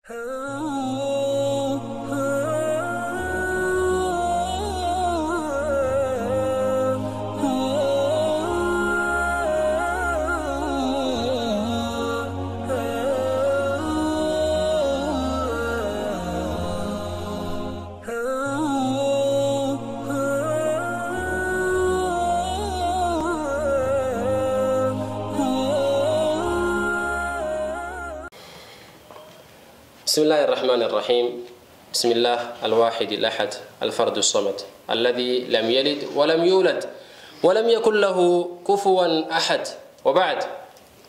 بسم الله الرحمن الرحيم. بسم الله الواحد الأحد الفرد الصمد الذي لم يلد ولم يولد ولم يكن له كفوا أحد. وبعد،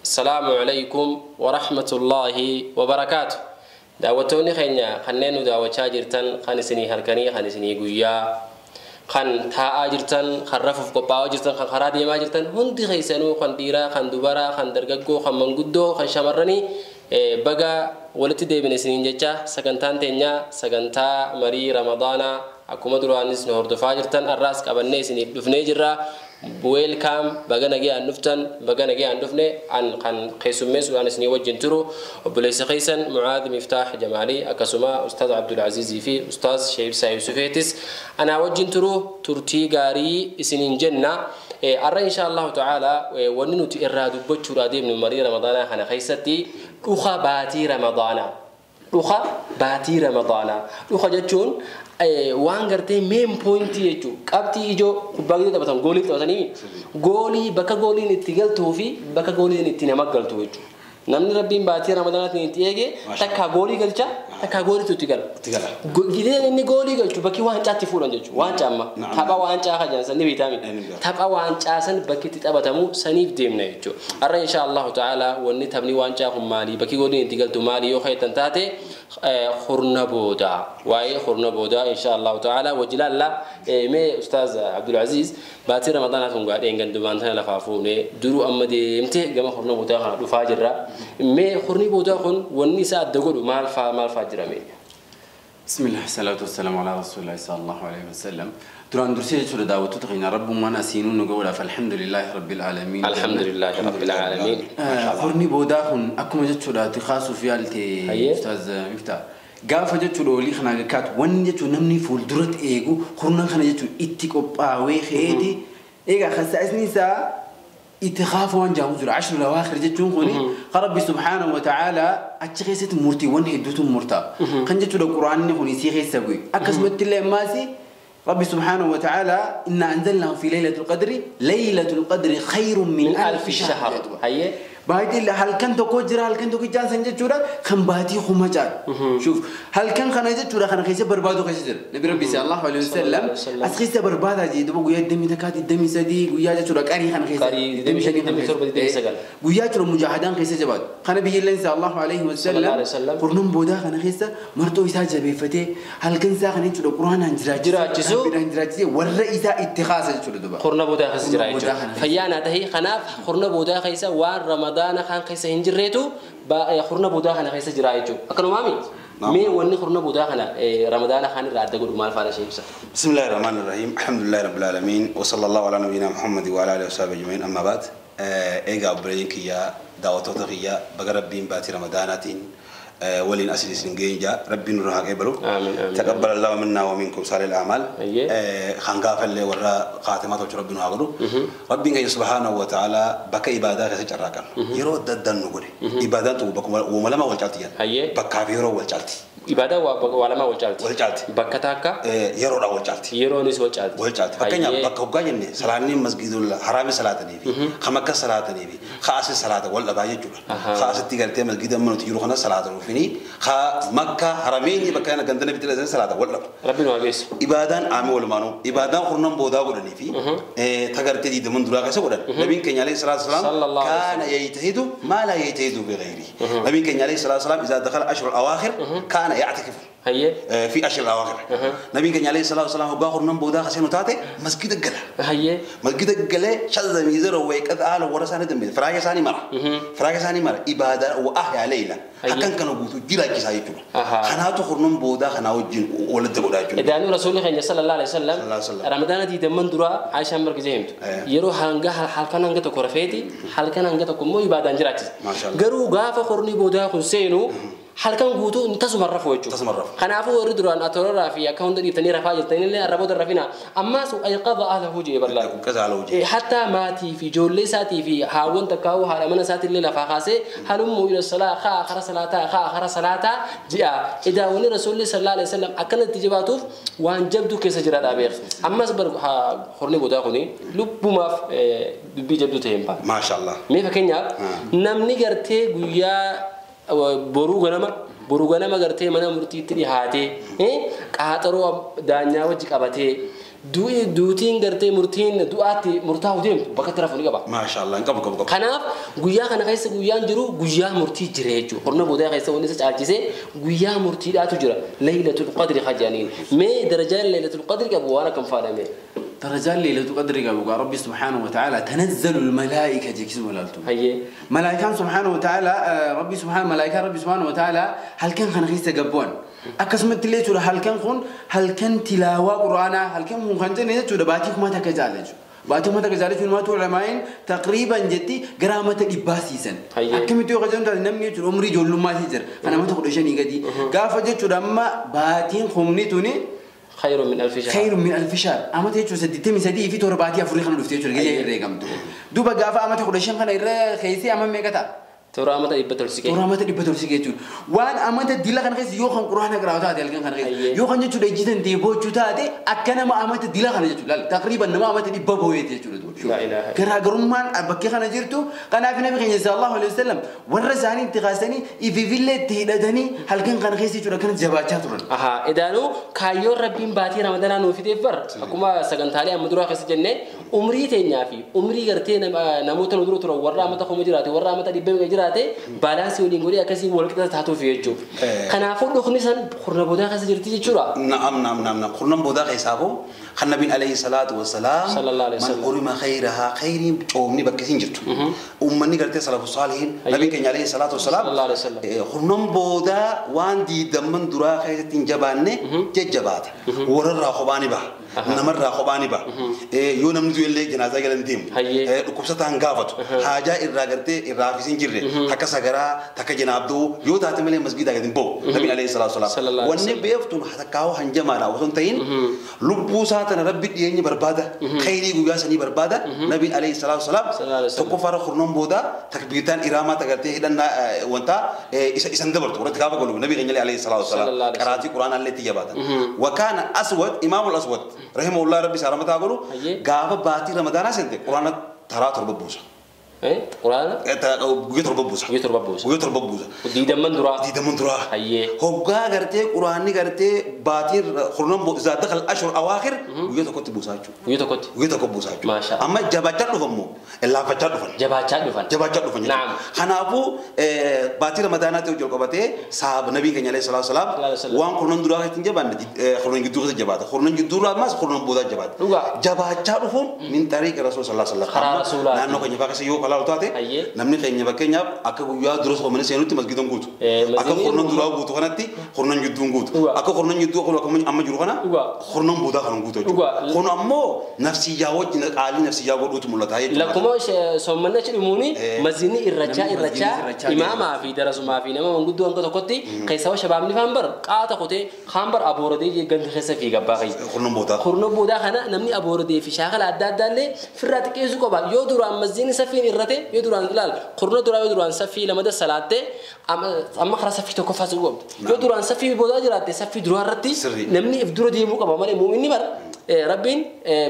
السلام عليكم ورحمة الله وبركاته. دعوتوني خينيا خنينو دعوة شاجرتن خنسني هركني خنسني قويا خن تا أجرتن خن رفف قبا أجرتن خن خرادي ما أجرتن هندي خيسنو خن ديرا خن دبرا خن درجو خن منقدو خن شمرني بقى ولتي ديبن سنين جتا سكنتان تنيا سكنتا مري رمضان أكو مدرو أنيس نهار دفاجرتن الراس كابني سنين دفني جرا ويلكم بقى نجي عن نفتن بقى نجي عن دفني عن خن خيسومس وعن سنين وجنترو وبليس خيسن معاذ مفتاح جمالي أكسوما أستاذ عبد العزيز في أستاذ شيب سايوسفيتس أنا وجنترو ترتي غاري سنين جنة أرى إن شاء الله تعالى وننو تإرادو بتشورا دي من مري رمضان خنا خيستي أخا باتي رمضان أخا باتي رمضان أخا جتون waan gartee main point jechuun qabxii ijoo kubbaa gidduu taphatan goolii taphatanii goolii bakka gooliin itti galtuu fi bakka gooliin itti nama galtu jechuudha. Namni rabbiin baatii ramadaanaatiin itti eege takka goolii galcha takka gooliitu itti gala. Gideen inni goolii galchu bakki waancaatti fuudhan jechuudha. Waancaa amma tapha waancaa kajan san ni beekami. Tapha waancaa san bakki itti taphatamu saniif deemna jechuudha. Har'a insha Allahu ta'ala wanni taphni waancaa kun maali bakki gooliin itti galtu maali yoo kayetan taate خرنا بودا واي خرنا بودا ان شاء الله تعالى وجلال لا مي استاذ عبد العزيز باتي رمضان هتون قاعد ان دوبان تنا لفافوني درو اما ديمته كما خرنا بودا خنا دفاجرا مي خرني بودا خن والنساء دغدو مال فا مال فاجرا مي. بسم الله والصلاة والسلام على رسول الله صلى الله عليه وسلم. دران درسي شو دعوته تغينا رب ما نسينو نقول فالحمد لله رب العالمين. الحمد لله رب العالمين. خرني بوداخن أكو مجد شو تخاصو في آلتي أستاذ مفتاح. قاف جت شو لي خنا كات ون جت نمني فول درت إيجو خرنا خنا جت إتيكو باوي خيدي إيجا خسأسني سا اتخاف وان جامزور 10 الأواخر جتون خوني ربي سبحانه وتعالى أتشخيصت مرتي وان هدوتم مرتا خنجت القرآن خوني سيخي سوي أكسمت الله ماسي ربي سبحانه وتعالى إنا أنزلناه في ليلة القدر ليلة القدر خير من ألف شهر. هي بعد هل كان تكوجرا هل كان تكوجان سنجتورا خم باتي خمجان شوف هل كان خنجتورا خن خيسة بربادو خيسة نبي ربي صلى الله عليه وسلم أسخيسة بربادة جي دبوا ويا دمي تكات دمي سدي ويا جتورا كاري خن خيسة دمي شدي دمي سقال ويا ترى مجاهدان خيسة جباد خن بيجي لنا صلى الله عليه وسلم قرنم بودا خن خيسة مرتو إسا جبي فتة هل كان سا خنجتورا قرآن هنجرا جرا ورا إسا اتخاذ جتورا دبا قرن بودا خيسة جرا فيانا تهي خناف قرن بودا خيسة وان رمضان أنا خان خيسة هنجريتو با خرنا بودا خنا خيسة جرايتو أكلوا مامي مين وني خرنا بودا خنا رمضان خان راد تقول مال فارس شيء. بسم الله الرحمن الرحيم الحمد لله رب العالمين وصلى الله على نبينا محمد وعلى آله وصحبه أجمعين أما بعد إيجا برينك يا دعوتك يا بقرب بين باتي رمضاناتين ولين أسيد سنجينجا ربي نروح قبله تقبل الله منا ومنكم صالح الأعمال. خنقاف اللي ورا خاتمات ربي نهاجره ربي سبحانه وتعالى بك إبادة كسر راكن يرو ددن نقولي إبادة وبكم وملما والجالتي بكا يرو والجالتي إبادة وعلماء والجالتي بكتاكا يرو والجالتي يرو نيس والجالتي والجالتي بكنيا بكوجا سلاني مسجد الحرام صلاة نبي خمكة صلاة نبي خاص صلاة ولا بايع جولا خاص تيجي مسجد من تيجي خنا صلاة فيني خا مكة حرمين بكنا عندنا بتلا صلاة ولا ربنا وعيس إبادان عام ولا مانو إبادان خرنم بودا ولا نبي تجارتي دي دمن دراك سودا نبي كان عليه الصلاة والسلام كان يجتهد ما لا يجتهد بغيره نبي كان عليه الصلاة والسلام إذا دخل أشهر الأواخر كان يعتكف في أشهر الأواخر نبي كان عليه الصلاة والسلام هو خرنم بودا خسينو تاتي مسجد الجلا مسجد الجلا شذ ميزر ويكذا على ورثاني دم فراجع ثاني مرة فراجع ثاني مرة إبادة وأحيا ليلة حكان كانوا بوتو جلا كيساي تقول خناتو خرنم بودا خناو جن ولد بودا جن إذا أنا رسول الله صلى الله عليه وسلم رمضان دي دمن درا عشان مركزهم يروح هنجا حالكان هنجا تكورفيتي حالكان هنجا تكمو إبادة جراتي قرو غاف خرني بودا خسينو Halkan guutuu tasuma rafuu jechuudha. Tasuma rafu. Kanaafuu warri duraan atoorraa fi akka hunda dhiiftanii rafaa jirtanillee arraboota rafina. Ammaas ayqaba ahlahu jee bal'aa. Hatta maatii fi ijoollee isaatii fi haawwan takkaa'uu haadha mana isaatiillee lafaa kaasee halummu ila salaa kaa kara salaataa kaa kara salaataa ji'a. Idaawwanni rasuulli sallallahu alaihi wasallam akkanatti jabaatuuf waan jabduu keessa jira dhaabeef. Ammas bar horni boodaa kuni lubbumaaf dubbii jabduu ta'e hin baane. Maashaallah. Mee fakkeenyaaf namni gartee guyyaa boruu ganama gartee mana murtiitti dhihaatee qaaxaroo daanyaa wajji qabatee duutiin gartee murtiin du'aatti murtaa'u deemtu bakka itti rafu ni qaba. Maashaallah qabu qabu qabu. Kanaaf guyyaa kana keessa guyyaan jiru guyyaa murtii jira jechuudha. Horna boodaa keessa wanni isa caalchisee guyyaa murtiidhaatu jira. Laylatul Qadri hajjaaniin. Mee darajaan Laylatul Qadri qabu waan akkam faadhame. درجال ليلة القدر قالوا ربي سبحانه وتعالى تنزل الملائكة جيكس ملالتو هي ملائكة سبحانه وتعالى ربي سبحانه ملائكة ربي سبحانه وتعالى هل كان خنخيسة قبوان أكسمت لي ترى هل كان خون هل كان تلاوة قرآن هل كان خون خنجن ترى باتيك ما تكجالج باتيك ما تكجالج ما تقول علماء تقريبا جتي غرامة إباسيسن أكمل تيو خجن ترى نمني ترى عمري جل ما تيجر أنا ما تقول إيش نيجي قافة جت ترى ما باتين خمني توني خير من ألف شهر خير من ألف شهر أما تيجي سديتي سدي في ترباتي أفريقيا نلفتي ترى جاي الرقم دوبا قافة أما تقول شيء خنا إيرا خيسي أما ميكتا ترى أما تبي ترسكي ترى أما تبي ترسكي تقول وان أما تديلا خنا خيس يو خن قرآن قرأته هذا الكن خنا خيس يو خن جت جيتن تبو جوتا هذا أكنا ما أما تديلا خنا جت لا تقريبا نما أما تدي بابوي تقول لا إله كرا قرمان أبكي خنا جرتو كنا في نبي صلى الله عليه وسلم ورزاني انتقاسني إذا فيلا تهدني هل كان خنا خيس تقول كنا جباتات تقول أها إذا نو كايور ربي باتي رمضان نو في تفر أكما سكنتالي أمدرو خيس جنة عمري تنيافي عمري قرتين نموت ندرو ترى ورا ما تخوم جراته ورا ما تدي جراته بالانس ولين أكسي ولكت تحتو في الجو خنافو دخني سن خرنا بودا خس جرتي جورا نعم نعم نعم نعم خرنا بودا خيسابو خنا بين عليه الصلاة والسلام صلى الله عليه وسلم من حرم خيرها خير أمني بكسين جرتو أمني قرتي صلاة الصالحين نبي كان عليه الصلاة والسلام صلى الله عليه وسلم خرنا بودا وان دي دمن درا خيرتين جبانة جبات ورا خباني با نمر خباني با يو نمني اللي جنازة قال نديم ركوبسة هنقافت حاجة إرا قرتي إرا في سنجرة تك سجرا تك جنابدو يو تاتي ملي مسجد قاعدين بو نبي عليه الصلاة والسلام والنبي بيفتون حتى كاو هنجمع وصن تين لبوساتنا ربي يني بربادة خيري جوجاسني بربادة نبي عليه الصلاة والسلام تكفر خرنم بودا تكبيرتان إرامة تقرتي هدنا وانتا إسندبرت ورد كابا قالوا نبي غني عليه الصلاة والسلام قرأت القرآن التي جباته وكان أسود إمام الأسود رحمه الله ربي سلامته قالوا قاب باتي رمضان سنت قرآن ترى تربوسه إيه قرآن يتربوسه يتربوسه يتربوسه دي دمن درا دي دمن درا أيه هو قارتي قرآني قارتي باتي خرنم إذا دخل أشهر أواخر ويتكوت بوساجو ويتكوت بوساجو ما شاء أما جباتشات لفمو إلا فجات لفن جباتشات لفن جباتشات لفن نعم خنابو باتي رمضان تيجي قبته صاحب نبي كان عليه الصلاة والسلام وان خرنم درا تنجبان خرنم جدور جبات خرنم جدور ما خرنم بودا جبات جباتشات لفم من طريق رسول صلى الله عليه وسلم لأنه كان يفكر سيو كلا taate namni keenya fakkeenyaaf akka guyyaa dura soomanii seenutti masgiidan guutu akka kurnan duraa guutu kanatti kurnan jidduun guutu akka kurnan jidduu kun akkuma amma jiru kana kurnan boodaa kan guutu jechuudha kun ammoo nafsiyyaa wajjin qaalii nafsiyyaa godhuutu mul'ata jechuudha. Lakkuma soommanna jedhamuuni masgiidni irrachaa imaamaa fi darasumaa fi nama manguddoo hanga tokkotti keessaa shabaabni faan bar qaata qotee kaan bar abooradee gandi keessa fi gabbaa keessa. Kurnan boodaa. Kurnan boodaa kana namni abooradee fi shaakala adda addaallee firraa xiqqeessuu qaba yoo duraan masgiidni safiin irrate yoo duraan ilaal kurna duraa yoo duraan saffii lamada salaatte amma karaa saffii tokko faasuu qabdu yoo duraan saffii boodaa jiraatte saffii duraa irratti namni if dura deemuu qaba malee mu'minni bar rabbiin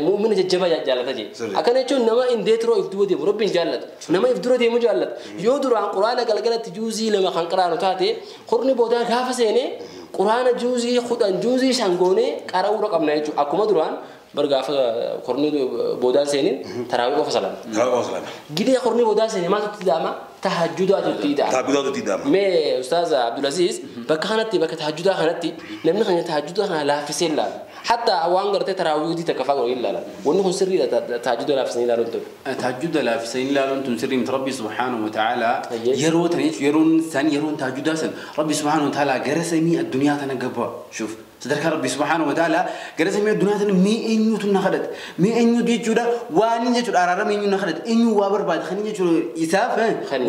mu'mina jajjabaa jaallata jee akkana jechuun nama indeetiroo if dura deemu rabbiin jaallatu nama if dura deemu jaallatu yoo duraan quraana galgalatti juuzii 2 kan qaraanu taate kurni boodaa gaafa seenee quraana juuzii 10 juuzii 5 goonee qara'uu qabna jechuudha akkuma duraan برجع خرني بودان سنين تراوي قف سلام تراوي قف سلام جدي خرني بودان سنين ما تتدامى تهجدات تتدامى تهجدات تتدامى ما أستاذ عبد العزيز بكهنتي بكتهجدات خنتي نمنا خن تهجدات لا في سلا حتى وانغرت تراوي دي تكفى إلا لا وإنه سري تهجد لا في سنين لا رنتم تهجد لا في سنين لا رنتم سري من ربي سبحانه وتعالى يرون يرون سن يرون تهجد سن ربي سبحانه وتعالى جرسمي الدنيا تنقبها شوف Sadarkaa Rabbi subhaanahu wa ta'ala gara samii addunyaa tana mee eenyutu na kadhate mee eenyutu jechuudha waan inni jechuudha araarama eenyu na kadhate eenyu waa barbaade kan inni jechuudha isaaf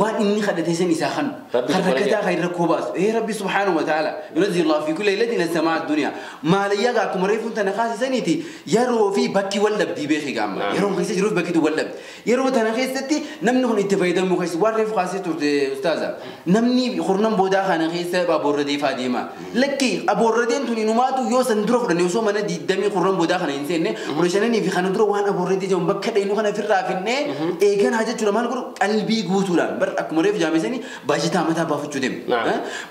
waan inni kadhate san isaa kanu kan rakkataa kan rakkoo baasu Rabbi subhaanahu wa ta'ala yunazzilu Allah fi kulli laylatin ila samaa addunyaa maalayyaa gaa akkuma reefuun tana kaasisaniiti yeroo fi bakki wal dhabdii beeki gaama yeroo keessa jiruuf bakkitu wal dhabdi yeroo tana keessatti namni kun itti fayyadamuu keessa waan reefu kaasee turte ustaaza namni kurnan boodaa kana keessa aboorradee faa deema lakki aboorradeen tun inumaatu yoo san dura fudhanne osoo mana diidamii kurnan boodaa kana hin seenne kudha shananii fi kana dura waan aboorradee jedhamu bakka dhaynu kana ofirraa finnee eeganaa jechuudha maal godhu qalbii guutuudhaan bar akkuma reefu jaamesanii baajataa mataa baafachuu deema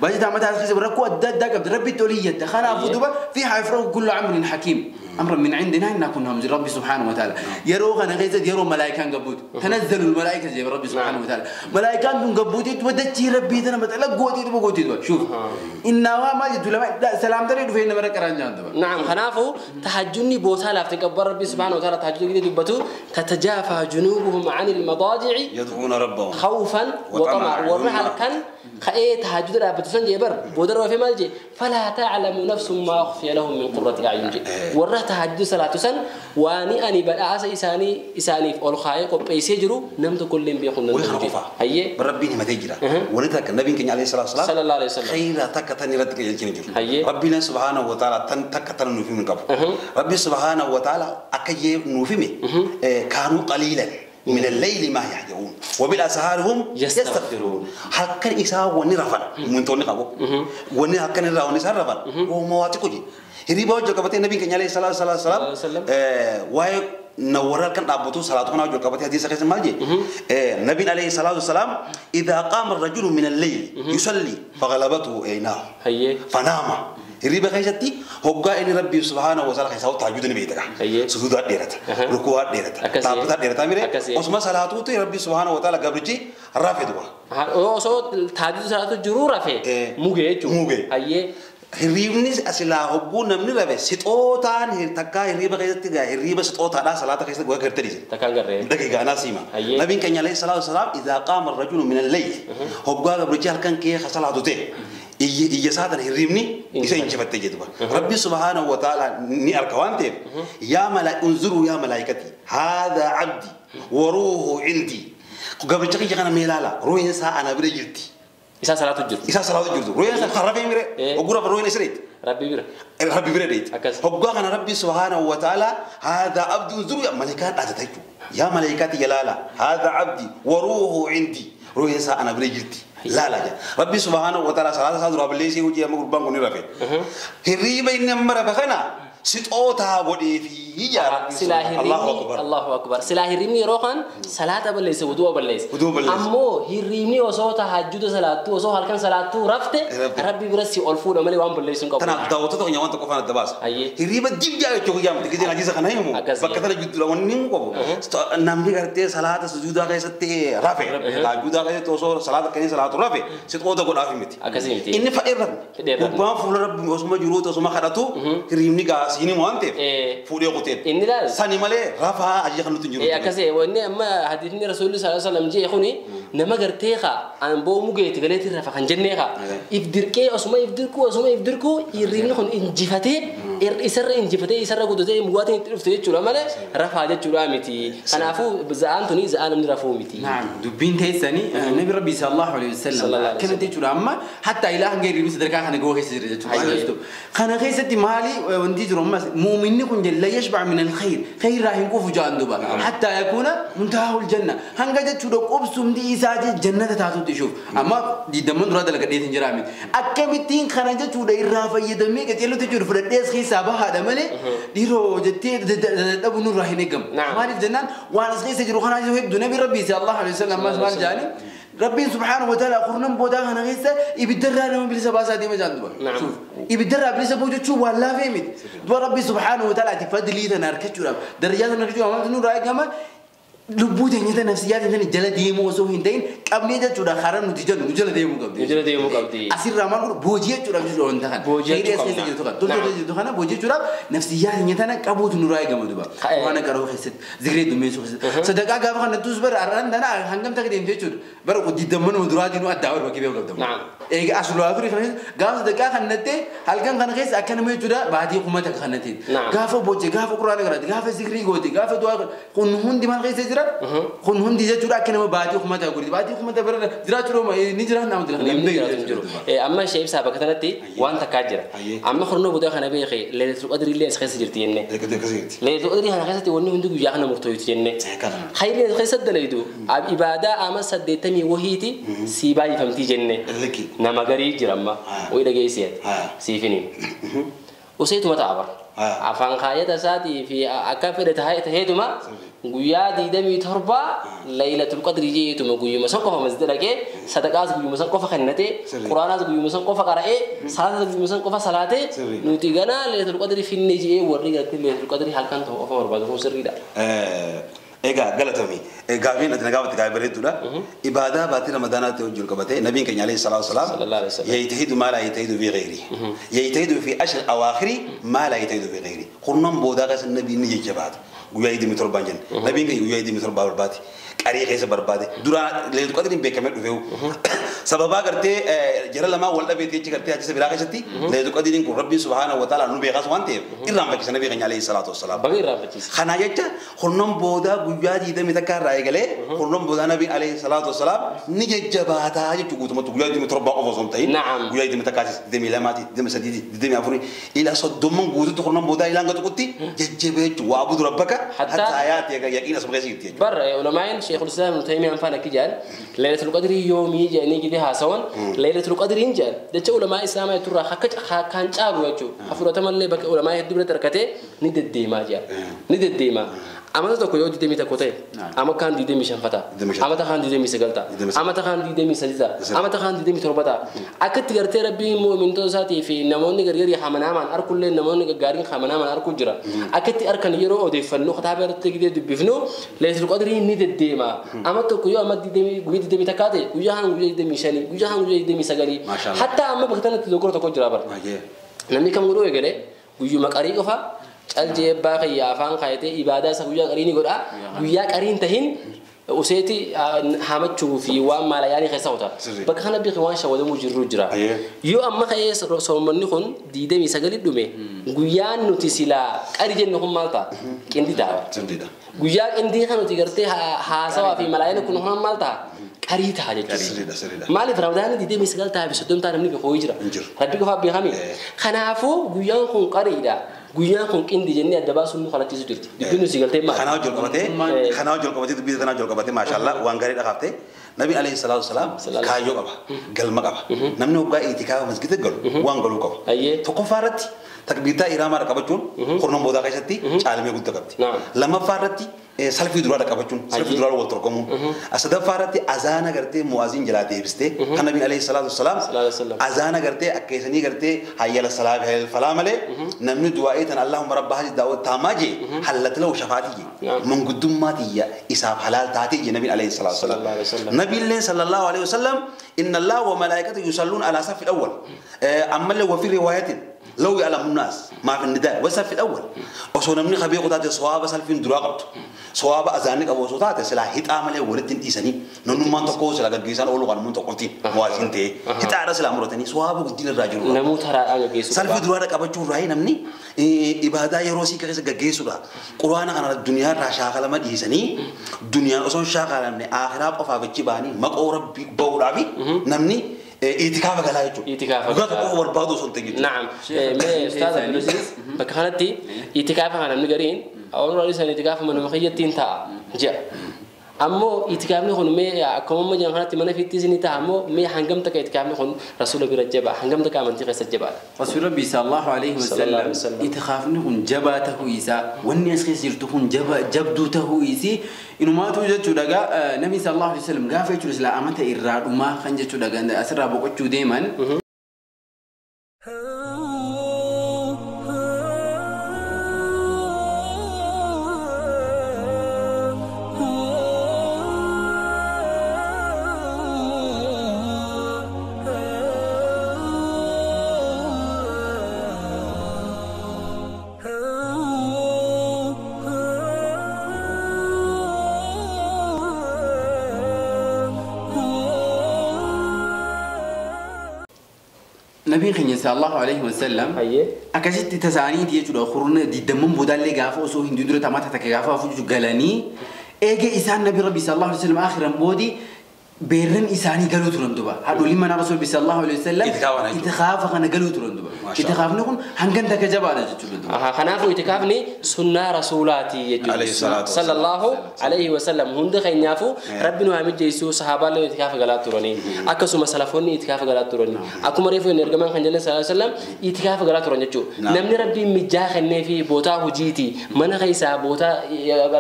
baajataa mataa as keessa rakkoo adda addaa qabdi rabbitti olii iyyatta kanaafuu duba fi haifroo kullu amrin hakiim أمرا من عندنا إنا كنا من ربي سبحانه وتعالى يروح أنا غيزة يرو ملائكة قبوت تنزل الملائكة زي ربي سبحانه وتعالى ملائكة من قبوتي تودتي ربي أنا بتلا قوتي تبقوتي شوف إنما ما جت لا سلام ترى فين مرة كران جان نعم خنافو تهجني بوتها لافتك ربي سبحانه وتعالى تهجني كده دبتو تتجافى جنوبهم عن المضاجع يدعون ربهم خوفا وطمعا ورحل كان خايه تهجد رابطسن جبر بودر وفي مالجي فلا تعلم نفس ما أخفي لهم من قرة أعين جي ورح تهجد صلاة سن واني أني بل أعسى إساني إساني في أول خايق وبيسجرو نمت كل بيخون هي ربي ما تجرا ولذلك النبي كان عليه الصلاة والسلام صلى الله عليه وسلم خير تكتني ردك يجيني ربنا سبحانه وتعالى تن تكتن نوفي من قبل ربي سبحانه وتعالى أكيد نوفي كانوا قليلا من الليل ما يهجعون وبالأسحار هم يستغفرون حقا إساء ونرفا من توني قبو وني حقا نرى ونسرفا ومواتقجي هريبا وجه النبي كان عليه الصلاة والسلام واي نورال كان أبوتو صلاة هنا وجه كبتي حديث خيس مالجي النبي عليه الصلاة والسلام إذا قام الرجل من الليل يصلي فغلبته عيناه فنام هريبا خيشتي هوغا إن ربي سبحانه وتعالى خيساو تهجد نبي ترى سجود ديرت ركوع ديرت تابوت ديرت أميره وسما صلاته تي ربي سبحانه وتعالى قبرجي رافدوا أو تهجد صلاته جرو رافي موجي موجي أيه هريبني أصلا هبو نمني ربي ستوتان هر تكا هريبا خيشتي هريبا ستوتان لا صلاة خيشتي قوي كرتريز تكان قرر دقيقة أنا سيما نبي كان عليه الصلاة والسلام إذا قام الرجل من الليل هوغا قبرجي هل كان كي خصلاته تي إيه سادن هريمني إذا إنجبت تجدوا ربي سبحانه وتعالى ني أركوانتي يا ملائكة انظروا يا ملائكتي هذا عبدي وروحه عندي قبل تجي أنا ميلالا روحي سا أنا برجلتي إذا صلاة الجر إذا صلاة الجر روحي سا خربي ميري وقرب روحي نسريت ربي بير ربي بير ديت هبقى أنا ربي سبحانه وتعالى هذا عبدي انظروا يا ملائكات أتتجوا يا ملائكتي يا هذا عبدي وروحه عندي روحي سا أنا برجلتي لا لا ربي سبحانه وتعالى صلاة صلاة رب ليس يوجي أما قربان كوني رفع هريبا إن مرة بخنا ستوتا بدي في يا ربي الله أكبر الله أكبر سلا هريمني روحان صلاة بليس وضوء بليس أمو هريمني وصوت تهجد صلاة وصوت هالكن صلاة رفت ربي برسي ألفون أملي وام بليس نقبل تنا دعوته تو يوان تكفى الدباس هريبا جيب جاي شو يام تكذي نجيس خنا يومو بكتنا جد لون نقبل نملي كرتة صلاة سجود كيسة رفع تهجد كيسة توصل صلاة كني صلاة رفع ستوتا قل أفهمتي إن فقير رب وبان فول رب وسما جروت وسما خدتو هريمني قاس ini muante fuudhee quteen inni laal sani malee rafaa ajaja kan nuti hin jiru akkasii wanni amma hadiisni rasuulli sallallahu alaihi wasallam jee kuni nama gartee ka an boo mugeeti galeetti rafa kan jennee ka if dirqee osuma if dirquu osuma if dirquu hirribni kun injifatee isarra injifatee isarra guddatee mugaatiin itti dhufte jechuudha malee rafaa jechuudha miti kanaafuu za'aan tuni za'aa namni rafuu miti. Naam dubbiin teessanii nabi rabbi sallallahu alaihi wasallam akkanatti jechuudha amma hatta ilaa hanga hirribni sadarkaa kana gahuu keessa jira jechuudha. Kana keessatti maali wanti jiru مؤمن كن لا يشبع من الخير خير راح ينقف جاندبا حتى يكون منتهى الجنة هنجد شو قبسم دي إساج جنة تاسو تشوف أما دي دمن راد لك ديت جرامي أكملتين خرجت شو ده الرافع يدمي كتير لو تشوف فرديس خي سابها هذا ملي ديرو جتي أبو نور راح ينقم ما الجنة وأنا سخي سجرو خنا جو هيك دنيا ربي صلى الله عليه وسلم ما سمع جاني ربي سبحانه وتعالى قرنم بودا خنا غيسة يبدر أنا من بلسة باسا دي ما جاندبا شوف يبدر بلسة بوجو شو ولا فهمت دوا ربي سبحانه وتعالى تفضلي تناركشورا درجات نركشورا ما تنور رأي كمان لبوت هني نفسيات هني جل ديمو وسو هندين قبل يجا چورا خارن نتيجة نجلا ديمو قبدي نجلا ديمو قبدي أصير رمان بوجيه چورا بيجوا عند خان بوجيه چورا دول دول خان بوجيه چورا نفسيات هني تنا قبوت نوراي كم دبا وانا كرو خست ذكري دمي سو خست صدقة قاب خان نتوس بر أران دنا هنگم تك ديم چور بر قدي دمن ودرا دينو أداور بكي بيو قبدم نعم. Eega ashluu afurii kana gaafa sadaqaa kannattee halkan kana keessa akka nama jechuudha baatii kuma takka kannattee. Gaafa bocce gaafa quraana qaraate gaafa zikrii goote gaafa du'aa kun hundi maal keessa jira? Kun hundi jechuudha akka nama baatii kuma takka godhi baatii kuma takka bira jiraachuu ni jira nama jira. Namni jiraatu hin jiru. Amma ishee ibsaa bakka kanatti waan takkaa jira. Amma hornoo booda kana beekee Laylatul Qadri illee as keessa jirti jenne. Laylatul Qadri kana keessatti wanni hundi guyyaa kana murtooyti jenne. Khayri as keessatti dalaydu ibaadaa ama 80 wahiiti sii baay'ifamtii jenne. Nama garii jira amma wayi dhageessee siifiniin. Useetuma ta'a bara. Afaan kaayata isaatii fi akka fedhe taheetuma guyyaa 27 Laylatul Qadri jeetuma guyyuma san qofa masjida dhaqee sadaqaas guyyuma san qofa kennatee quraanaas guyyuma san qofa qara'ee salaatas guyyuma san qofa salaatee nuti ganaa Laylatul Qadri finne je'ee warri gartee Laylatul Qadri halkan tokko qofa barbaadu kun sirriidha. Egaa galatoomi. Gaafiin ati na gaafatte gaafii bareedduudha. Ibaadaa baatii Ramadaanaatti wajjin qabatee nabiin keenya alayhi salaatu wasalaam yajtahidu maa laa yajtahidu fi ghayri. Yajtahidu fi ashr awaakhiri maa laa yajtahidu fi ghayri. Kurnan boodaa keessa nabiin ni jajjabaata. Guyyaa 27 jenna. Nabiin keenya guyyaa 27 barbaade. Qarii keessa barbaade. Dura Laylatul Qadriin beekamee dhufeewu. Sababaa gartee jara lamaa wal dhabeetti jechi gartee hajjisa biraa keessatti Laylatul Qadriin kun Rabbiin subhaanahu wa ta'ala nu beekaas waan ta'eef irraanfachiisa nabii keenya alayhi salaatu wasalaam. Baga irraanfachiisa. Kana jecha kurnan boodaa guyyaa 21 irraa eegalee kurnan boodaa nabiin alayhi salaatu wasalaam ni jajjabaataa jechuudha guutumatti guyyaa 27 qofa osoo hin ta'in guyyaa 21 22 23 24 ila 30 guututti kurnan boodaa ilaan gatuqutti jajjabee jechuudha waa abudu rabbaka hattaa yaati yaqiina asuma keessa jirti jechuudha. Barra ulamaa'in Sheekhul Islaam Ibn Taymiyyaan faana akka jedhan Laylatul Qadri yoomii jedhanii gidee haasawan Laylatul Qadriin jedhan jecha ulamaa Islaamaa turraa akka kan caalu jechuudha. Hafuuratamallee bakka ulamaa hedduu biratti harkatee ni deddeemaa jedha. Ni deddeemaa. Amata tokko yoo 21 ta'e ama kaan 25 ta'a. Amata kaan 29 ta'a. Amata kaan 23 ta'a. Amata kaan 27 ta'a. Akkatti gartee Rabbiin mu'mintoota isaatii fi namoonni gargarii hamanaamaan arkullee namoonni gaggaariin hamanaamaan arkuu jira. Akkatti arkan yeroo odeeffannu kitaaba irratti gidee dubbifnu Laylatul Qadriin ni deddeema. Ama tokko yoo amma guyyaa 21 ta'e guyyaa haan guyyaa 25 guyyaa haan guyyaa 29 hatta amma bakka kanatti dogoggora tokko jira bara. Namni kam godhuu eegalee guyyuma qarii qofa caljee abbaa kiyya afaan kaayatee ibaadaa isa guyyaa qarii ni godha. Guyyaa qarii hin tahin useeti hamachuu fi waan maalayaanii keessa kuta. Bakka kana beeku waan shawadamuu jirru jira. Yoo amma ka'ee soommanni kun 29 dhume guyyaan nuti silaa qarii jennu kun maal ta'a? Qindii ta'a. Guyyaa qindii kan nuti gartee haasawaa fi malaayaan kun kun maal ta'a? Qarii ta'a jechuudha. Maaliif Ramadaanni 29 ta'a fi 30 ta'a namni beeku jira. Rabbi qofaaf beekame. Kanaafuu guyyaan kun qariidha. Guyyaan kun qindi jennee adda baasuun nu kalachiisu jirti. Dubbiin nu si galtee maali? Kanaa wajjin qabatee dubbii kanaa wajjin qabatee maashaallah waan gaarii dhaqaaftee Nabi alayhi salaatu wasalaam kaayyoo qaba galma qaba. Namni hoggaa itikaafa masgida galu waan galuu qaba. Tokkoffaa irratti takbiirtaa iraamaa qabachuun kurnan boodaa keessatti caalamee guddaa qabdi. Lammaffaa irratti salfii duraa qabachuun salfii duraa wal torgomuun. Sadaffaa irratti azaana gartee mu'aaziin jalaa deebistee kan Nabi alayhi salaatu wasalaam azaana gartee akka isanii gartee hayyala salaa fi hayyala falaa malee namni du'aa'ee tan Allahumma rabba haji daawwat taamaa jee hallati lahu shafaatii jee manguddummaa tiyya isaaf halaal taatee jee Nabi alayhi salaatu wasalaam. Nabi illee sallallahu alayhi wasallam inna Allah wa malaa'ikatahu yusalluun ala safi al-awwal ammallee wa fi riwaayatin لو يعلم الناس ما في النداء والسلف الأول أصلا من خبير قطعة صواب سلفين دراقبت صواب أذانك أبو صوتات سلا هيت عمله ولدين إيساني نونو ما تقول سلا جيسان أولو قانون تقولتين موازين تي هيت عرس سلا مرتني صواب قدين الرجل نموت هرا أنا جيسو سلف دراقب أبو شو رأي نمني إبادة يروسي كيس جيسو لا قرآن أنا الدنيا راشاقة لما إيساني دنيا أصلا شاقة لمني آخراب أفاق جباني مقورب بورابي نمني إتكافة قالها يجوا إتكافة قالوا هو برضو صنتين نعم ما أستاذ عبد العزيز بكهنتي إتكافة أنا من أول رئيس أنا إتكافة من مخيطين تا جاء أمو إتكافني خون ما كم ما جنحنا تمنا في تيزني تا أمو ما هنجم تك إتكافني خون رسول الله رجبا هنجم تك أمنتي خس الجبال رسول الله صلى الله عليه وسلم إتكافني خون جباته إيسا والناس خسرته خون جب جبدوته إيسي إنه ما توجد شو نبي صلى الله عليه وسلم قافي شو لا أمته إراد وما خنجت شو دعا أسرع بقول شو دائما. Nabiin keenya sallallahu alaihi wasallam akkasitti tasaaniiti jechuudha kurna digdamman boodaallee gaafa osoo hin dura tamata takka gaafa hafu galanii eega isaan nabi rabbi sallallahu alaihi wasallam akhiran boodi beerran isaanii galuu turan duba haadholiin mana rasuul sallallahu alaihi wasallam itikaafa kana galuu turan duba itikaafni kun hangan takka jabaadha jechuudha. Kanaafuu itikaafni sunnaa rasuulaati jechuudha sallallahu alaihi wasallam hunda keenyaafuu rabbi nu haa mijeessuu sahaabaallee itikaafa galaa turanii akkasuma salafoonni itikaafa galaa turanii akkuma reefu inni ergamaan kan jedhan sallallahu alaihi wasallam itikaafa galaa turan jechuudha. Namni rabbiin mijaa kennee fi bootaa hojiiti mana keessaa bootaa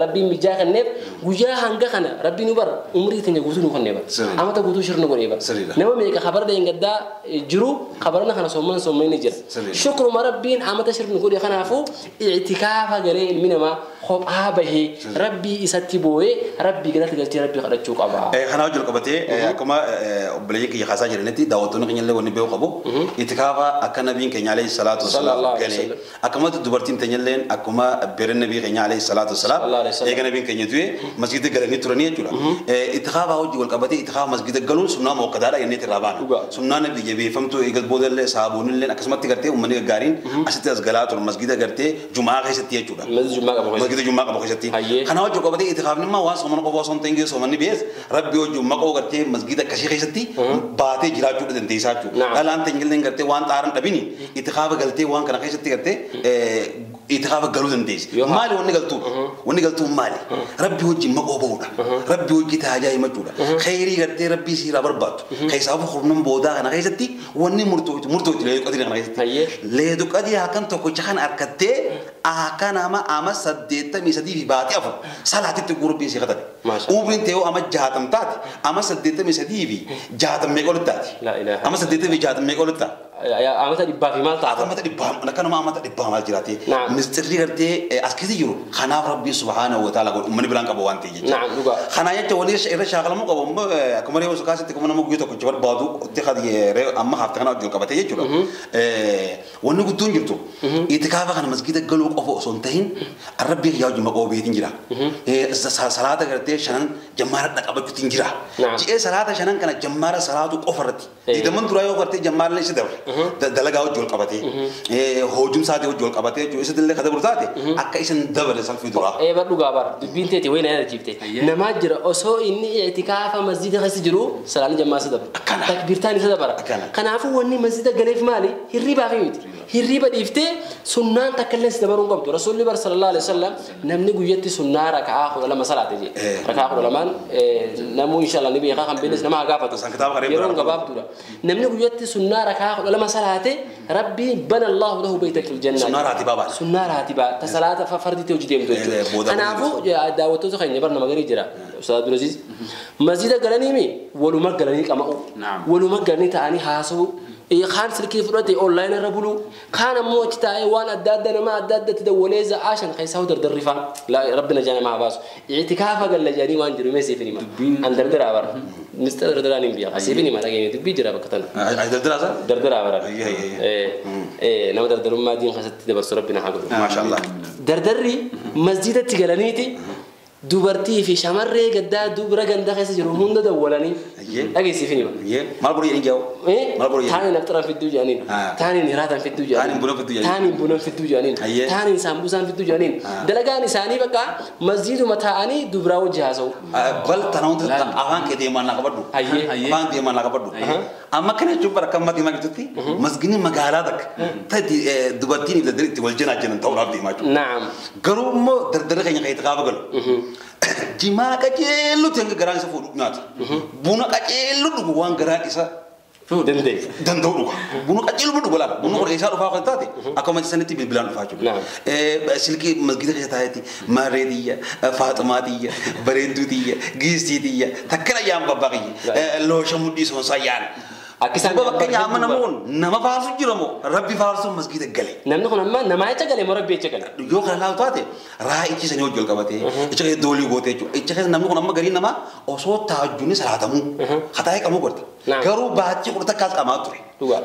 rabbiin mijaa kenneef guyyaa hanga kana rabbi nu bara umrii teenya guutuu nu kennee bara. Amata guutuu shirna godhee bara. Nama meeqa khabar dheengaddaa jiru khabarna kana soomman soommanni jira. Shukruma rabbiin amata shirna godhe kanaafuu i'tikaafa galee ilmi namaa kophaa bahee rabbii isatti boo'ee rabbii galata galchee rabbii kadhachuu qaba. Kana wajjin qabatee akkuma obboleeyyiin kiyya kaasaa jiranitti daawwattoonni keenya illee wanni beeku qabu. Itikaafa akka nabiin keenya alayhi salaatu wassalaam galee akkamatti dubartiin teenya illeen akkuma beereen nabii keenya alayhi salaatu wassalaam eega nabiin keenya du'e masgiida galanii turanii jechuudha. Itikaafa wajjin wal qabatee itikaafa masgiida galuun sunnaa muwakkadaadha jennee irraa baana. Sunnaa nabii jabeeffamtuu eegas boodallee saabuunillee akkasumatti gartee uummanni gaggaariin asitti as galaa turan masgiida gartee jumaa keessatti jechuudha. Masgiida jumaa qabu keessatti. Kana wajjin qabatee itikaafni immoo waan soomana qofa osoo hin ta'in soomanni bees rabbi wajjin maqoo gartee masgiida akkasii keessatti baatee jiraachuu dandeessaa jechuudha. Dhalaan teenyillee gartee waan xaaran dhabini itikaafa galtee waan kana keessatti gartee itikaafa galuu dandeessi. Maali wanni galtuu? Wanni galtuu maali? Rabbi wajjin maqoo ba'uudha. Rabbi wajjin tajaajila himachuudha. Khayrii gartee rabbii siiraa barbaaddu. Keessaafuu kurnan boodaa kana keessatti wanni murtootu leedu qadii kana keessatti. Leedu qadii halkan tokkicha kana harkattee akka nama ama 83 fi baatii 4 salaatitti gurbiin si katabe. Umriin ta'ee ama 60 taate ama 83 fi 60 meeqa olitti taate. Ama 80 fi 60 meeqa olitti taate. Amata dhibbaa fi maal taate? Amata dhibbaa akkanuma amata dhibbaa maal jiraate? Mistirri gartee as keessa jiru kanaaf rabbi subhaanahu wa ta'ala godhu uummanni biraan qabu waan ta'e jechuudha. Kana jecha wanni irra shaakalamuu qabu akkuma reefu kaasitti akkuma nama guyyaa tokkicha barbaadu itti amma hafte kana wajjin qabatee jechuudha. Wanni guddoon jirtu itikaafa kana masgiida galuu qofa osoo hin tahin rabbi yaa wajjin maqoo beetiin jira. Salaata gartee shanan jammaara dhaqabachuutiin jira. Ji'ee salaata shanan kana jammaara salaatu qofa irratti. Digdaman duraa yoo gartee jammaara isa dabre. Dalagaa wajjin wal qabatee hoojumsaatii wajjin wal qabatee jechuudha isa illee kada taate akka isin dabale salfii duraa. Bar dhugaa bar dubbiin teeti wayii na yaadachiifte namaa jira osoo inni i'tikaafa masjida keessa jiru salaanni jammaa isa dabra takbiirtaan isa dabara kanaafuu wanni masjida galeef maali hirriibaa fi miti hirriiba dhiiftee sunnaan takka illee si dabaruu hin qabdu rasuulli bar sallallahu alaihi wasallam namni guyyatti sunnaa raka'aa 12 salaate jee raka'aa 12 namuu inshallah ni beekaa kan beeknes nama haa gaafatu yeroo gabaabduudha namni guyyatti sunnaa raka'aa 12 salaate rabbi bana Allahu lahu baytan fil janna sunnaa raatibaa baala sunnaa raatibaa ta salaata fardii ta'e hojii deemtu jechuudha kanaafuu daawwattoota keenya bar nama garii jira Ustaaz Abdulaziz masjida galanii mi waluma galanii qama'u waluma galanii ta'anii haasa'u kaan silkii fudhate online irra bulu kaan ammoo achi taa'ee waan adda adda nama adda addatti dawwalee za'aa shan keessaa dardarrifaa rabbi na jaa nama baasu i'tikaafa galla jedhanii waan jiru mee siif hima an dardaraa bara mista dardaraan hin biyya siif hima dhageenye dubbii jira bakka tana dardaraa saa dardaraa bara nama dardarummaa diin keessatti dabarsu rabbi na haa godhu maashaallah dardarri masjidatti galaniiti dubartii fi shamarree gaddaa dubra ganda keessa jiru hunda dawwalanii dhageessiif hima. Maal godhu jedhanii jaa'u? Maal godhu jedhanii? Taaniin afxiraan fidduu jedhaniin. Taaniin hiraataan fidduu jedhaniin. Taaniin buna fidduu jedhaniin. Taaniin buna fidduu jedhaniin. Taaniin saambusaan fidduu jedhaniin. Dalagaan isaanii bakka masjiiduma taa'anii dubraa wajji haasa'u. Bal tana wanta afaan kee deemaan naa qabadhu. Afaan deemaan naa qabadhu. Amma kana jechuun bara akka ammaa deemaa jirtutti masgiidni magaalaa takka ta'e dubartiin dardarri itti wal janaa jiran ta'uudhaaf deemaa jiru. Naam. Garuu immoo dardarri keenya kan itti gaafa galu. Jimaa qajeellutti hanga garaan isa fuudhu nyaata. Buna qajeellu dhugu waan garaan isa danda'u dhuga. Buna qajeellu dhugu laala. Buna qorra isaa dhufaa kan taate akkuma sanitti bilbilaan dhufaa jiru. Silkii masgiida keessa taa'etti marree tiyya, Faaxumaa tiyya, bareedduu tiyya, giistii tiyya, takkana yaan babbaqiyya, loosha mudhii soonsaa yaan. Akkisaan bakka nyaama nama kun nama faarsu jira moo rabbi faarsu masgiida gale. Namni kun amma nama jecha gale moo rabbi jecha gale. Yoo kana laalu taate raa'ichi sanii hojii ol qabatee icha keessa doolii gootee jechuudha. Icha keessa namni kun amma garii namaa osoo taajjuun salaatamuu hataa'ee qabuu godha. Garuu baatii kudha takkaas qamaa ture.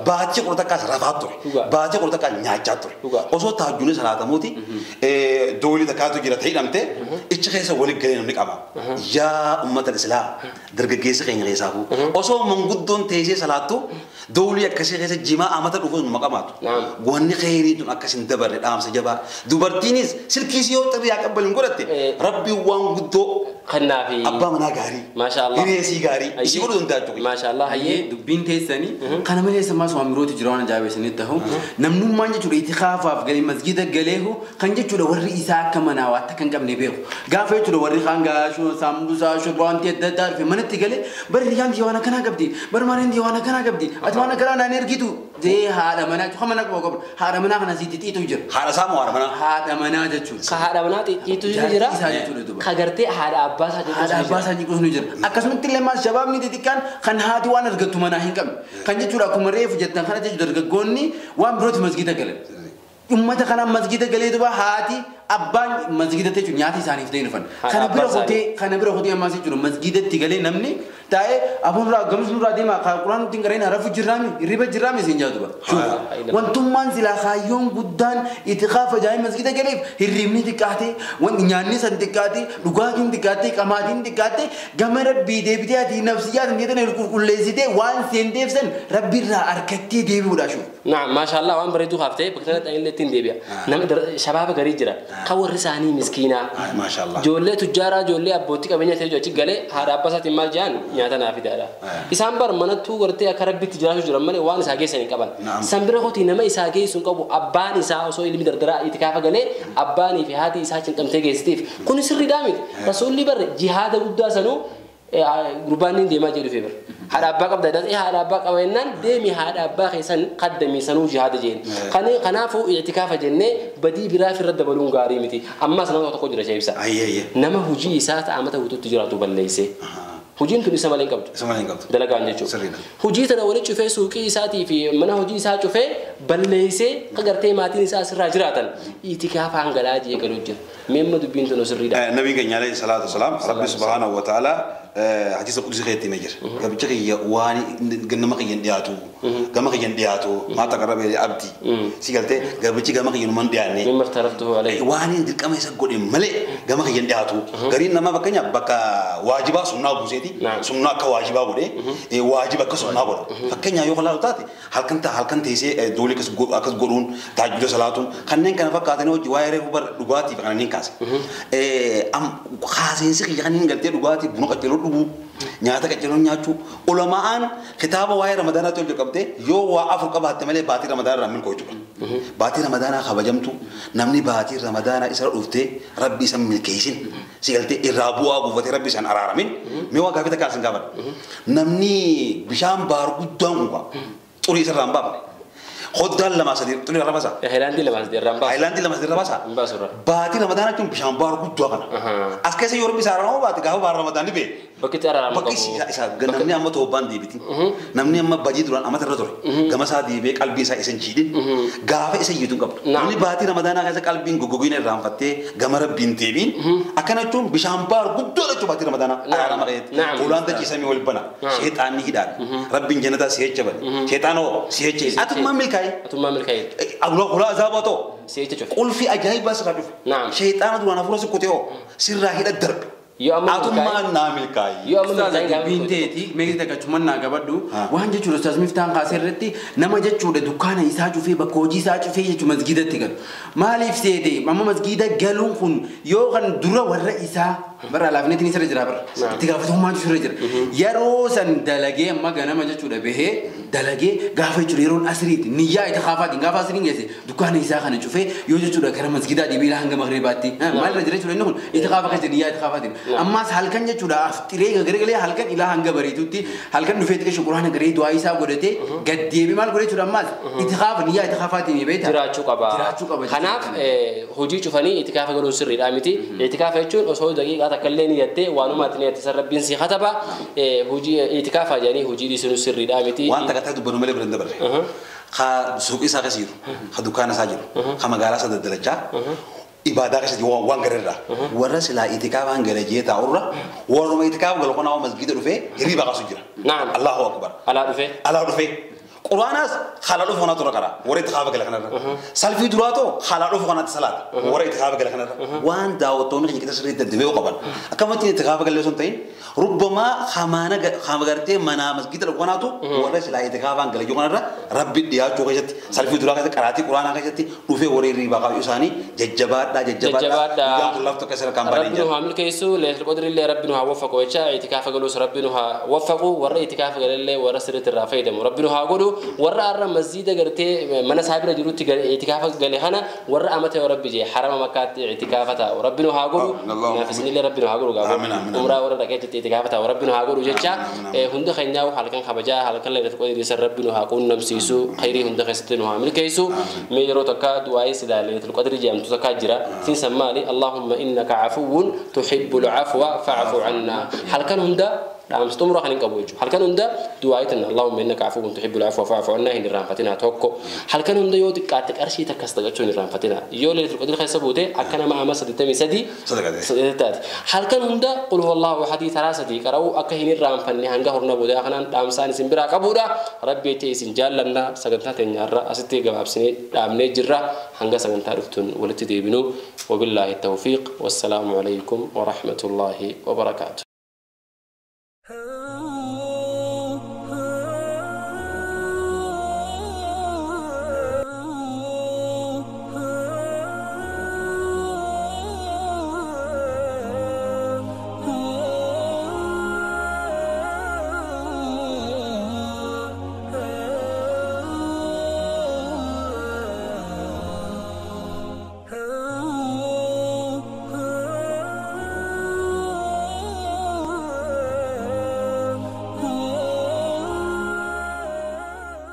Baatii kudha takkaas rafaa ture. Baatii kudha takkaas nyaachaa ture. Osoo tahajjudni salaatamuuti doolii takkaatu jira ta'e hidhamte ichi keessa waliin galee namni qaba. Yaa uummata islaam dargaggeessa keenya keessaafuu osoo manguddoon teessee salaattu doolii akkasii keessa jimaa amata dhufuus nu maqamaatu. Wanni kheyrii tun akkas hin dabarre dhaamsa jabaa. Dubartiinis silkiis yoo xirrii haa qabbalin godhatte rabbi waan guddoo Kannaafi. Abbaa manaa gaarii. Maashaallah. Hireesii gaarii. Isii godhuu danda'a jechuudha. Maashaallah. Hayyee. Dubbiin teessanii kana malees ammaas waan birootu jira waan ajaa'ibsiisanitti ta'u namnummaan jechuudha itikaafaaf galee masgida galeehu kan jechuudha warri isaa akka manaa waan akka hin qabne beeku. Gaafa jechuudha warri kaan gaashoo saambusaa shurba wanti adda addaa dhufe manatti galee bari riyyaan tiyya waan akkanaa qabdi bari maaliin tiyya waan akkanaa qabdi ati waan akkanaa naan ergitu jee haadha manaa jechuudha mana qaba qaba haadha manaa kana sitti xiitu jira. Haadha isaa moo haadha manaa? Haadha manaa jechuudha. Ka haadha manaa xiitu jira. Isaa jechuudha duuba. Ka gartee haadha abbaa isaa jechuudha. Haadha abbaa isaa jechuudha jira. Akkasumatti illee maas shabaabni xixiqqaan kan haati waan argattu manaa hin qabne. Kan jechuudha akkuma reefu jettan kana jechuudha dargaggoonni waan birooti masgida galan. Uummata kanaan masgida galee duuba haati abbaan masgida jechuun nyaata isaaniif ta'e dhufan. Kana bira kotee ammaas jechuudha masgidatti galee namni taa'ee abuun irraa gamis nurraa deemaa quraan nuti hin gareen harafu jirraami hirriba jirraami isin jaa duuba. Wantummaan silaa kaayyoon guddaan itikaafa jaa'ee masgida galeef hirribni xiqqaate nyaanni san xiqqaate dhugaatiin xiqqaate qamaatiin xiqqaate gama rabbii deebitee ati nafsiyyaa tan jedhan qulqulleessitee waan seenteef san rabbiirraa harkattee deebi'uudha shuuf. Naam maashaallah waan bareedu kaaftee bakka kanatti illee ittiin deebi'a. Nama shabaaba garii jira. Kan warri isaanii miskiinaa. Maashaallah. Ijoollee tujjaaraa ijoollee abbootii qabeenya ta'e achi galee haadha abbaa isaatiin maal jedhan nyaata naa fidaadha. Isaan bar manattuu gartee akka rabbitti jiraachuu jiran malee waan isaa geessan hin qaban. San bira kooti nama isaa geessu hin qabu abbaan isaa osoo ilmi dardaraa itikaafa galee abbaanii fi haati isaa cinqamtee geessitiif. Kun sirriidhaa miti. Rasuulli barre jihaada guddaa sanuu gurbaan inni deemaa jedhu feebar. Haadha abbaa qabda jedhee haadha abbaa qaba jennaan deemi haadha abbaa keessan qaddamii sanuu jihaada jeen. Kanaafuu itikaafa jennee badii biraa firra dabaluun gaarii miti. Ammas nama tokko jira sheebsa. Nama hojii isaa ta'amata guutuutti jiraatu balleessee. Hojiin tun isa malee hin qabdu. Isa malee hin qabdu. Dalagaan jechuudha. Hojii tana walitti cufee suuqii isaatii fi mana hojii isaa cufee balleessee gartee maatiin isaa asirraa jiraatan itikaafa hangalaa jee galuu jira. Meemma dubbiin tun sirriidha. Nabiin keenya alayhi salaatu wasalaam Rabbi subhaanahu wa ta'ala hadiisa qudusii keessatti himee jira. Gabicha kiyya waan nama kiyyan dhiyaatu gama kiyyan dhiyaatu maa taqarraba ilaa abdii si galtee gabichi gama kiyyan numan dhiyaanne. Mimma iftaraftuhu alayhi. Waan dirqama isa godhe malee gama kiyyan dhiyaatu. Gariin namaa fakkeenyaaf bakka waajibaa sunnaa buuseeti sunnaa akka waajibaa godhe waajiba akka sunnaa godhe. Fakkeenyaaf yoo kalaalu taate halkan teessee doolii akkas godhuun taajjila salaatuun kanneen kana fakkaatanii hojii waa'ee reefu bara dhugaatiif kanneen kaase. Kaaseensi kiyya kanneen galtee dhugaatii buna qaccaloo dhuguu nyaata qaccaloo nyaachuu ulamaan kitaaba waa'ee ramadaanaatti hojii qabdee yoo waa afur qabaatte malee baatii ramadaanaa irraa milkoo jechuudha. Baatii ramadaanaa kabajamtu namni baatii ramadaanaa isa dhuftee rabbi isa milkeessin si galtee irraa bu'aa buufatee rabbi isaan araaramin mee waa gaafii takka isin gaafadha. Namni bishaan baar guddaan kun xurii isarraa hin baafne. Hoddaan lama sadii xurii irraa baasa. Haayilaandii lama sadii irraa baasa. Haayilaandii lama sadii irraa baasa. Hin baasu irraa. Baatii ramadaanaa jechuun bishaan baar guddaa kana. As keessa yoo rabbi isaa araaramu baate gaafa baar ramadaan ni bee. Bakki itti araaramu qabu. Bakki isa namni amma toobaan deebiti. Namni amma badii duraan amata irra ture. Gama isaa deebee qalbii isaa isa hin jiidhin. Gaafa isa iyyatu hin qabdu. Namni baatii ramadaanaa keessa qalbiin goggogiina irraanfattee gama rabbiin deebiin. Akkana jechuun bishaan baar guddaa jechuun baatii ramadaanaa araarama qabeetti. Ulaan dachiisamii wal bana. Sheexaanni hidhaadha. Rabbiin jannataa si jecha bane. Sheexaanoo si jecha. Atummaa milkaa'e. Atummaa milkaa'e. Ulaa azaabaa ta'u. Si jecha cufe. Qulfii ajaa'ibaa sirraa dhufe. Sheexaana duraan hafuura si kutee hoo sirraa hidha darbe. Atummaan naa milkaa'e. Yoo amma milkaa'e Dubbiin teeti meeshaa takka chumannaa qabadhu waan jechuudha ustaas Miftaan kaasee irratti nama jechuudha dukkaana isaa cufee bakka hojii isaa cufee jechuudha masgidatti galu. Maaliif seete amma masgida galuun kun yoo kan dura warra isaa bara laafneetiin isarra jira bara itti gaafatamummaan isarra jira. Yeroo san dalagee amma ganama jechuudha bahee dalagee gaafa jechuudha yeroon asiriitti niyyaa itti kaafaatiin gaafa asiriin geesse dukkaana isaa kana cufee yoo jechuudha gara masgidaa dhibiila hanga magribaatti maalirra jira jechuudha inni kun itti kaafa keessa niyyaa itti kaafaatiin. Ammas halkan jechuudha afxiree garagalee halkan ilaa hanga bariitutti halkan dhufee xiqqee quraana garee du'aa isaa godhatee gad deebi maal godhee jechuudha ammas itti kaafa niyyaa itti kaafaatiin beektaa. Jiraachuu qaba. Jiraachuu qaba. Kanaaf hojii cufanii itti kaafa galuun sirriidha miti. Itti kaafa jechuun osoo daqiiqaa takka illee niyyattee waanuma ati niyyatte san rabbiin si kataba hojii itti kaafa jedhanii hojii dhiisuun sirriidha miti. Waan takka takka dubbannu malee bira hin dabarre. Ka suuqii isaa keessa jiru, ka dukkaana isaa jiru, ka magaalaa isaa daldalachaa. Ibaadaa keessatti waan gareerra. Warra silaa itikaafaan gala jee taa'urra warruma itikaaf galu kanaa masgiida dhufee hirriba kaasu jira. Allahu akbar. Alaa dhufee. Alaa dhufee. Quraanaas haala dhufu kanatu qara warra itikaafa gala kanarra. Salfii duraatoo haala dhufu kanatti salaata warra itikaafa gala kanarra. Waan daawwattoonni keenya keessa sirriitti deddeebi'uu qaban. Akkamatti itikaafa galee osoo hin ta'in rubbamaa hamaana hama gartee manaa masgiida dhufu kanaatu warra silaa itikaafaan gala jiru kanarra rabbi dhiyaachuu keessatti salfii duraa keessatti qaraatii quraanaa keessatti dhufee warra hirriibaa qabu isaanii jajjabaadhaa jajjabaadhaa. Guyyaan kun laftu akka sadarkaan baadiyyaa. Rabbi nu haa milkeessu leetul qadrillee rabbi nu haa waffaqu jecha itikaafa galuus rabbi nu haa waffaqu warra itikaafa galallee warra sirriitti irraa fayyadamu rabbi nu haa godhu. Warra arra masjida gartee mana isaa bira jirutti itikaafa gale kana warra amata yoo rabbi jee harama makkaatti itikaafa taa'u rabbi nu haa godhu naafisinillee rabbi nu haa godhu gaafa umraa warra dhaqee itti itikaafa taa'u rabbi nu haa godhu jecha hunda keenyaa halkan kabajaa halkan laylatul qadrii san rabbi nu haa quunnamsiisu khayrii hunda keessatti nu haa milkeessu mee yeroo takka du'aa'ii silaa laylatul qadrii jedhamtu takka jira siin san maali allahumma innaka afuwwun tuhibbul afwa fa'fu anna halkan hunda dhaamsa xumura kan hin qabu jechuudha. Halkan hunda du'aayitan Allahumma innaka afuwwun tuhibbul afwa fa'fu anna hin irraanfatinaa tokko. Halkan hunda yoo xiqqaatte qarshii takkas tagachuu hin irraanfatinaa. Yoo laylatul qadr keessa buute akka nama ama 83 taate. Halkan hunda qul huwallahu ahadii taraa sadii qara'uu akka hin irraanfanne hanga horna boodaa kanaan dhaamsaan isin biraa qabuudha. Rabbi jettee isin jaallanna sagantaa teenyaarra asitti gabaabsinee dhaabnee jirra hanga sagantaa dhuftuun walitti deebinu. Wabillaahi tawfiiq. Wassalaamu alaykum wa rahmatullaahi wa barakaatuh.